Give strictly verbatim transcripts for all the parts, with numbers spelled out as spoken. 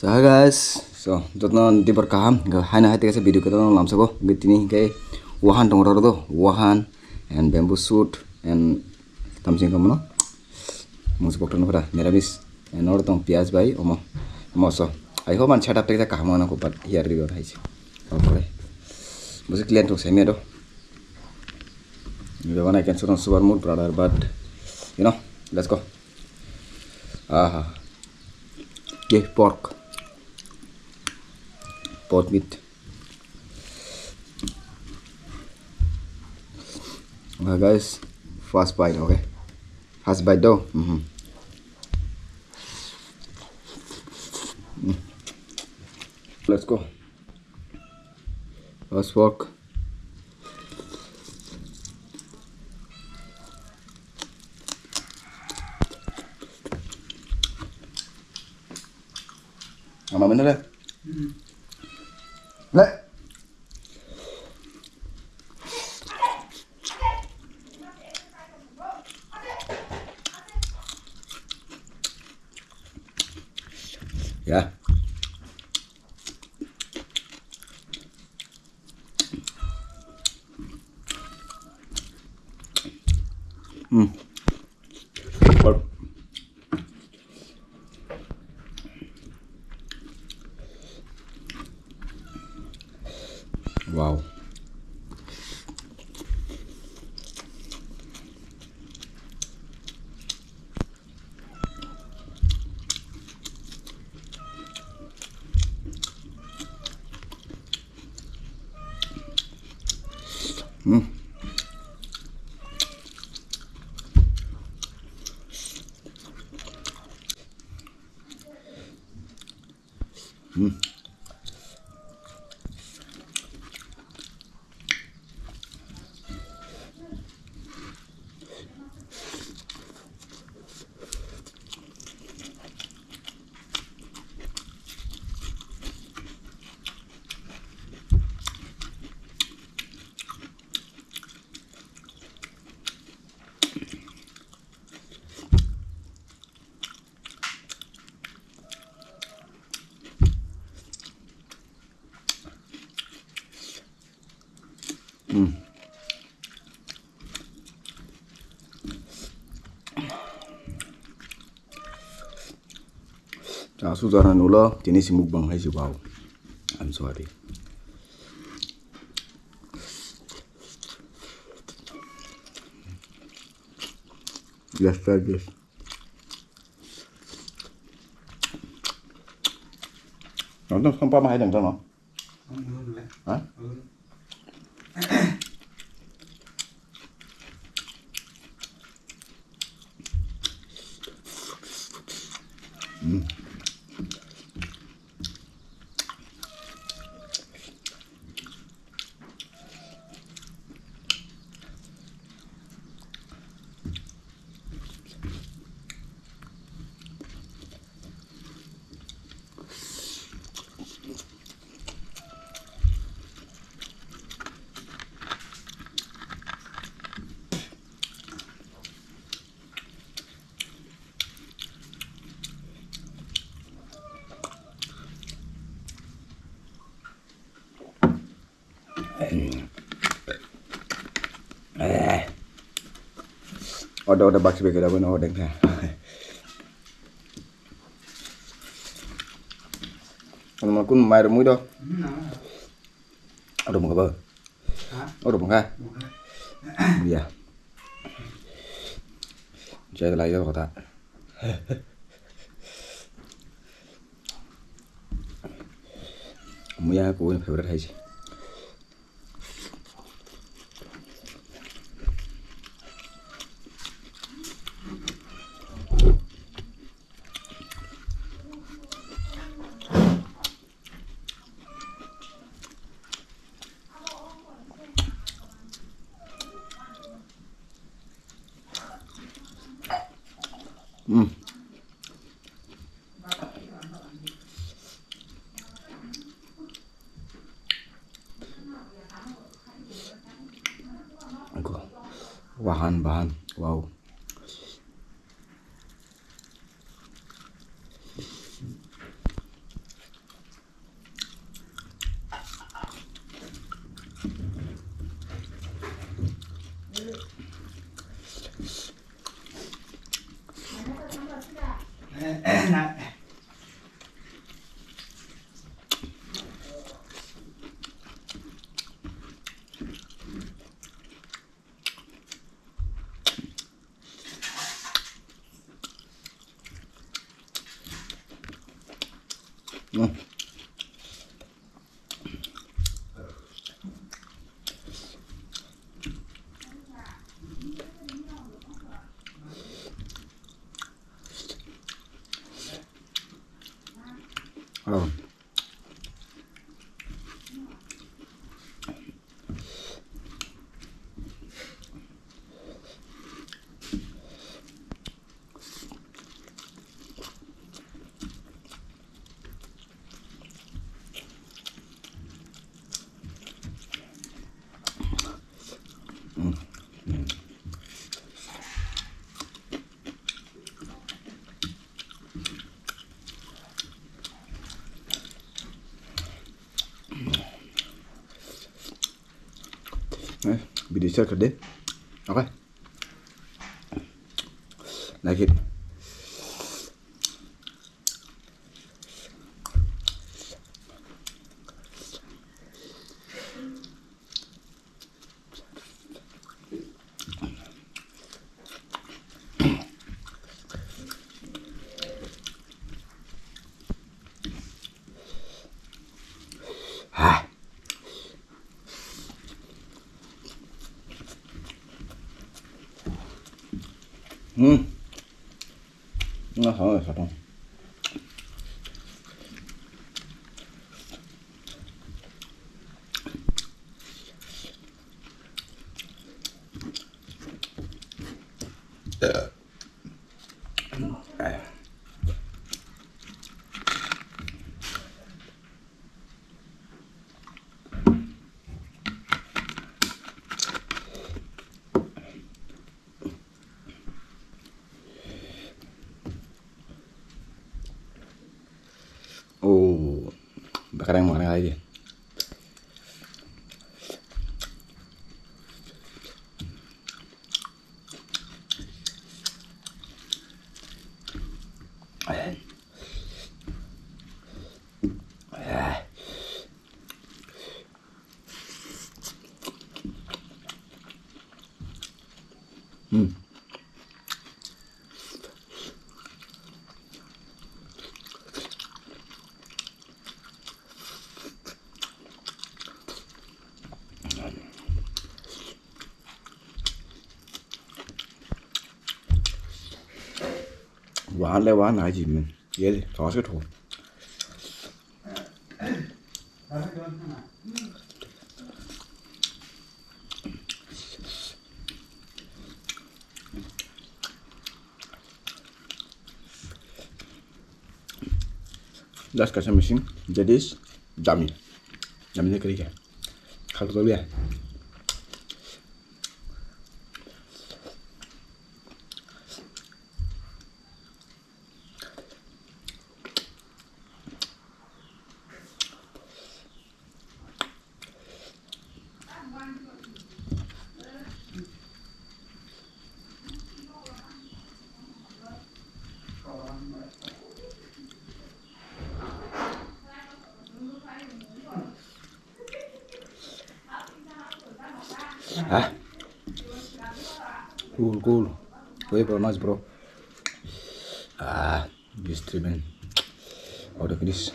So hi guys, so jotono dibor kaham, haino hai tei kaisa video kwtal lamsao, tini hinkhe wahan tongo rw do, wahan and bamboo shoot and tamsing khe mano mungsa pokthorno khwra niramis, and oro tong piyaj bai omo, omo so. I hope ani setup tei kaham wngna kho, but here rw hai se. Omo pore busi clean to semi do. Bebana I can shoot on super mood brother, but you know, let's go. Aha. Okay, pork. Pork meat. Okay guys, first bite, okay. First bite though. Mm-hmm. Mm. Let's go. First pork. Ama mana le? Le. Ya. Hmm. Wow. Hmm. Hmm. Hmm. Aswk jora nulo, tini se mukbang hai se, wow. I'm sorry. Let's try this. Nonton sampa mahai dong tano. Ha? Hmm. Order, order, baksa bai khe rw bwno order kha. Ano ma kun mai rw mui do. Order mung kha ba? Order mung kha? Ya. Jai lai do kota. Muya ko favorite hai se. Mm. Wahan, bahan, wow. Mm. Oh. Eh, video share kade. Okay. Like it. Hmm. Nga sama satu. Oh, bakarang mana lagi? Hmm. Wan le wan aji min. Ye, thos ke tho. Last kaisa missing, that is dummy. Dummy ni kari kha. Khal ko ya. Ah. Cool, cool. Wait, bro, nice, bro. Ah, this three man. Out of finish.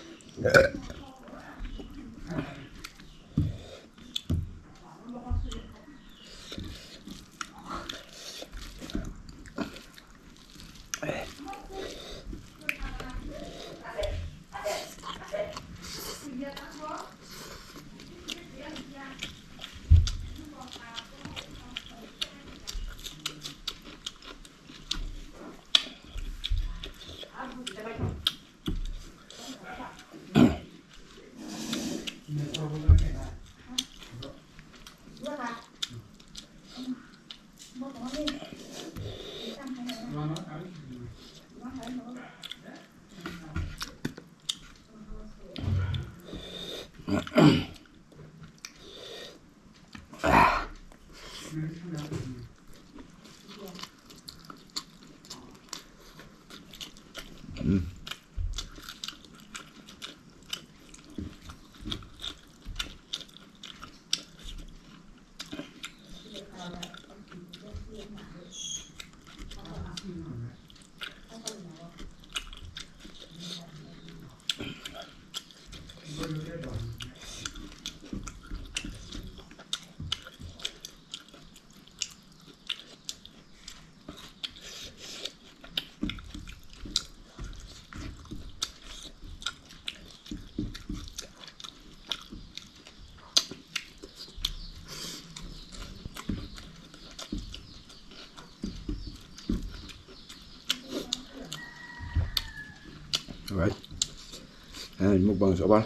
Mukbang sobar.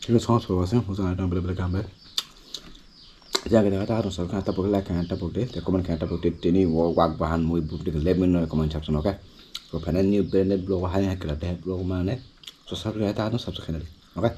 Kino song sobar se, mujang ada bela bela gambar. Jaga jaga ta harus kan tapuk like kan tapuk de, comment kan tapuk de, tini wo wak bahan mui buk de, let me know comment section, okay? So, final new branded vlog hai hai kala de vlog mane. So, subscribe ta harus subscribe, okay?